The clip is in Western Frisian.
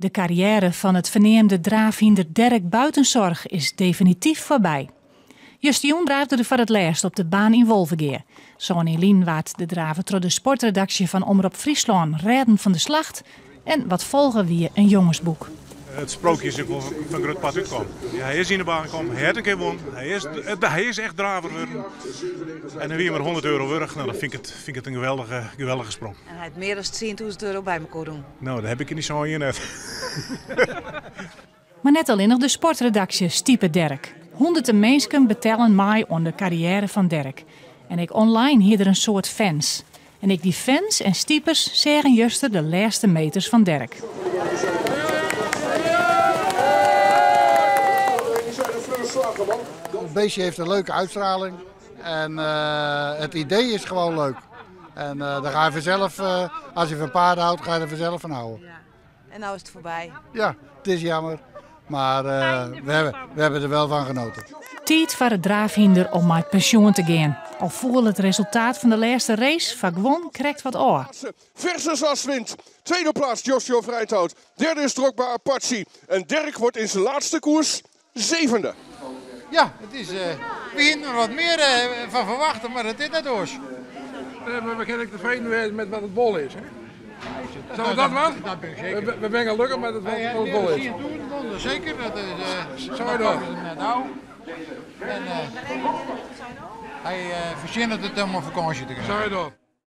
De karriêre fan it ferneamde draafhynder Derek Buitenzorg is definityf foarby. Justerjûn draafde er foar it lêst op de baan yn Wolvegea. Sân jier lyn waard de draver troch de sportredaksje fan Omrop Fryslân rêden fan de slacht en wat folge wie in jongesboek. It sprookje is ek wol foar in grut part útkommen. Hy is yn de baan kommen, hy hat in kear wûn, hy is echt draver wurden. En hy wie mar 100 euro wurdich. No, dan fyn ik it, fyn ik it in geweldige, geweldige sprong. En hy hat mear as 10.000 euro by mekoar rûn. No, dat ha ik yn dy sân jier net. Mar net allinnich de sportredaksje stipe Derek. Hûnderten minsken betellen mei oan de karriêre fan Derek. En ek online hie er in soad fans. En ek dy fans en stipers seagen juster de lêste meters fan Derek. Het beestje heeft een leuke uitstraling en het idee is gewoon leuk. En daar ga je vanzelf, als je van paarden houdt, ga je er vanzelf van houden. Ja. En nou is het voorbij. Ja, het is jammer, maar we hebben er wel van genoten. Tiid foar it draafhynder om mei pensjoen te gean. Al foel it resultaat fan de lêste race foar guon krekt wat ôf. Versus Aswind. Tweede plaats Joshua Vrijthout. Derde is Drogba Apache. En Dirk wordt in zijn laatste koers zevende. Ja, it is, we hienen der wat mear fan ferwachte, mar it is net oars. Nee, mar we kinne ek tefreden wêze met wat it wol is. Hè? Sille we dat dwaan? Dat bin ik seker. We binne gelokkich met it wat it wol is. 10.000 won, seker. Dat is, Zo dan. net ôf. En hy fertsjinnet it om op fakânsje te gean. Zo dan.